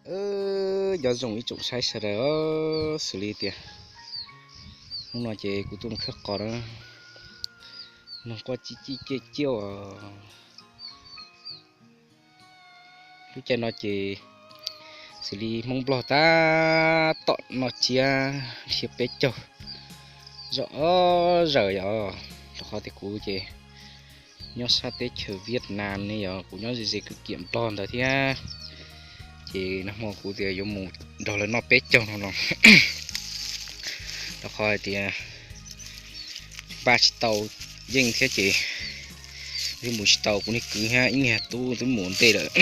Nyob zoo ib tsoom saib sawv daws, xws li tias hnub no ces kuv tuaj mus khawb qos na, noog quaj cib cib ciaj ciaj os. Lub caij no ces xws li Hmoob Nplog tab tom noj tsiab dhia peb caug zom zaws yom, rau qhov tias kuv ces nyob sab teb chaws Vietnam ne yom, kuv nyob ze ze kwj kiam Nplog ntawd thiab. Ces nag hmo kuv tias yuav mus nrog lawv noj peb caug no los, rau qhov hais tias npaj tsis tau yeej thiab ces yeej mus tsis tau, kuv niag kwv thiab ib niag tub twb mus ua ntej lawm.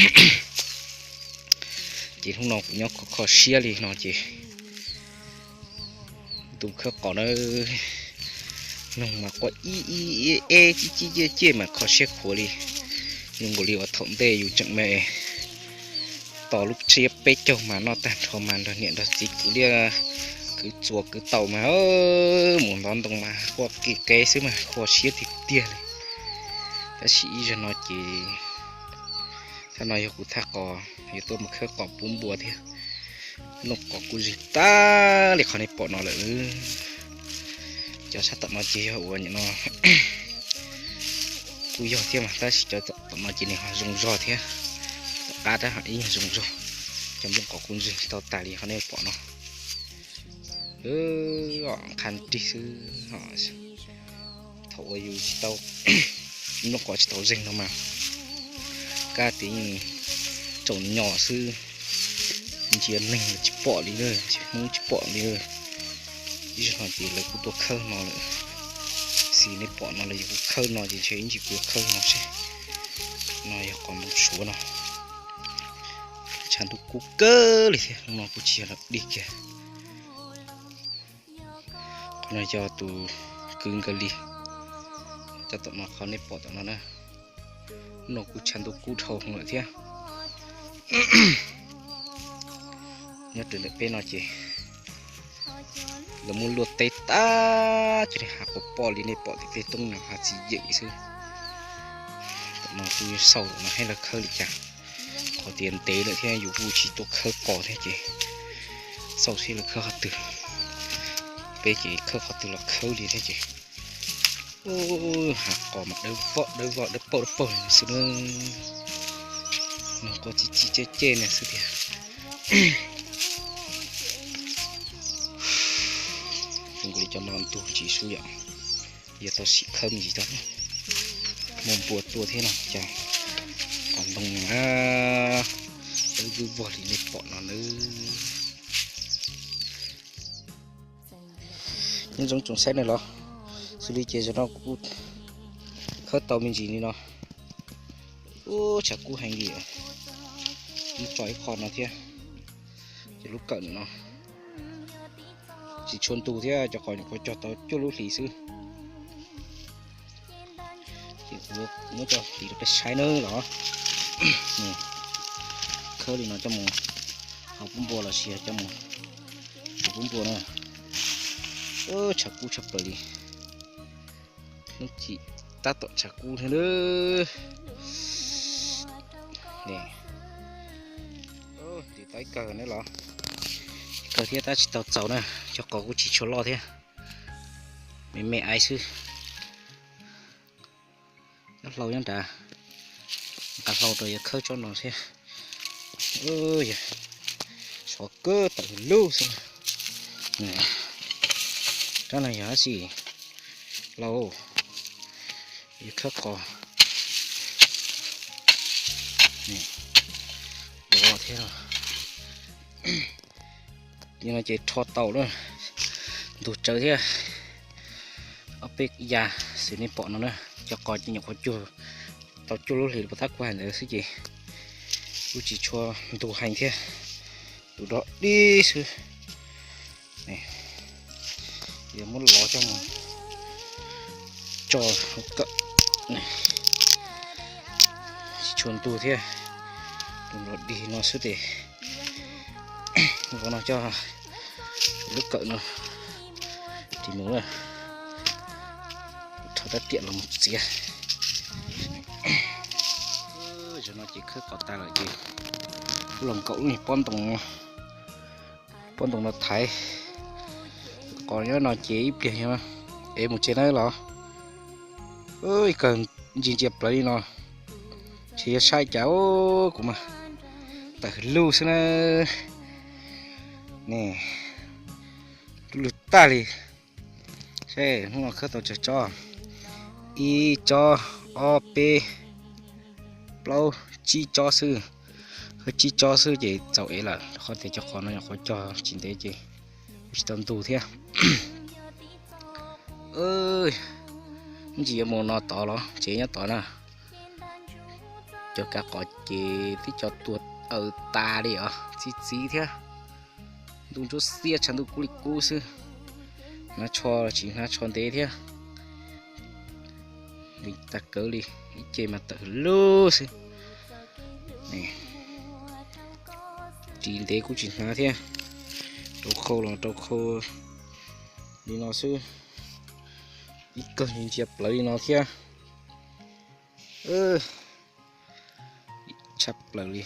Ces hnub no kuv nyob kho kho siab li no ces tus khawb qos na, noog mas quaj ib ib eb eb cib cib ciaj ciaj mas kho siab khuav li. Zoo nkaus li uas thaum ntej yus tseem me tos lub tsiab peb caug mas noj tag nrho mas nrog niam nrog txiv kwv liaj kwv txuas kwv taus mas mus ntov ntoo mas quaj kev kev xwb mas kho siab tiag tiag li. Tab sis ib zaug no ces thaj no yog kuv thaj qos, yuav tuaj mus khawb qos pub npua thiab. Noog qos kuj zig tag li qhov nej pom no lawm. Cov sab tom no ces yog uas nim no kuj yog thiab mas tab sis cov tom no ces nws ho zoo zog thiab. Tom qab tab ho ib nyuag zoo zog. Cov nplooj qos kuj ntswg tau tas li qhov nej pom no. Qha nrig xwb. Thaum uas yus tsis tau, nplooj qos tsis tau zeeg no mas kab tis tsaus nyos xwb, ntsia neeg tsis pom li na, ntsia Hmoob tsis pom li. Ib zaug no ces lawv kuj tuaj khawb no lawm. Xws nej pom no lawv yuav kuj khawb no ces ntshe ib ntsis kuv yuav khawb no seb. No yog qos ntoo suav no. Tshav ntuj kub kawg li thiab, no kuj tsis yog lam dig kiag. Qhov no yog tus kwv nkawd li. Cov tom no qhov nej pom tom no na, no kuj tshav ntuj kub dhau lawm thiab. Nyob rau ntawm peb no ces lawv muab luaj teb tag, cov niag hav quas poj li nej pom tej toob no hav txiv yeem xwb. Tom no kuj xauj no seb lawv khawb li cas, qhov tias ntev lawm thiab yus kuj tsis tuaj khawb qos thiab ces xauj seb lawv khawb qhov twg. Peb ces khawb qhov twg los khawb li thiab ces. Hav qos mas dawb vog dawb vog dawb paug dawb paug xwb na. Noog quaj cib cib ciaj ciaj na xwb tiag. Zoo nkaus li cov no ntug tsis sub yom. Yog tau sim khawb me ntsis tau. Muaj npua tuaj thiab no cas qos ntoo na, dawb vog vog li nej pom no nawb. Nyob zoo tsoom saib na los, xws li ces zaum no kuv khawb tau me ntsis li no. Ub, tshav kub heev li. Muab tso ib qho no thiab. Ces lub kawm no tsis tshua ntug thiab, cov qos nyuam qhuav cog tau cuaj lub hlis xwb. Ces kuv muab coj hlis rau peb saib nawb los. Khawb li no coj mus hau pub npua los sis coj mus pub npua na. Tshav kub tshaj plaws li. Hnub cim tab tom tshav kub thiab nawb. Tiv tau ib kawg ne los, ib kawg thiab tab tsis tau txaus na, cov qos kuj tsis tshua loj thiab, me me aiv xwb. Nyob hlau nyob nrad, nqa hlau rau yuav khawb tsob no thiab. Sov kawg tawm lug xwb. Rab no yog dab tsi lauj? Yuav khawb qos. Lov thiab. Li no ces rho tau na, ntug tsawv thiab. Ob peb ya xws nej pom no na, cov qos ces nyuam qhuav cug tau cuaj lub hlis puas tab kuv hais ntawd xwb ces kuj tsis tshua ntug heev thiab, tus dog dig xwb. Yuav muab lov coj mus tso hauv kawm, tsis tshua ntug thiab, tus dog dig no xwb ces lov no coj lub kawm no ris mus na, rho rab riam los mus txiav. Zaum no ces khawb qos tas lawm ces Los nkaum lub niag pob ntoo, pob ntoo no thaiv. Qhov nyob no ces ib pliag yog ev mus tsev nawb los. Ib kawg ntsia ntsia plaws li no, tsis yog saib cas kuv mas tawm hwv lug xwb na. Ne, lub lwg tag li. Seb hnub no khawb tau tsawg tsob, ib tsob, ob peb, plaub tsib tsob xwb. Khawb tsib tsob xwb ces txaus ev lawm, qhov tias cov qos no nyuam qhuav cog tsis ntev ces tsis tau ntug thiab. Ntsis yuav mus no tod los tsev nyob tod na. Cov kav qos ces twb cov tuag aws tas li os, txi txiv thiab. Ntuj ntsuab xiab tshav ntuj kub li kub xwb. Hnav tsho los tsis hnav tsho ntev thiab. Li tag kawg li, ib ce mas tawm hwv lug xwb. Tsis ntev kuj tsis hnav thiab. Rau khau los rau khau li no xwb. Ib kawg ntsia plaws li no thiab. Tshaj plaws li.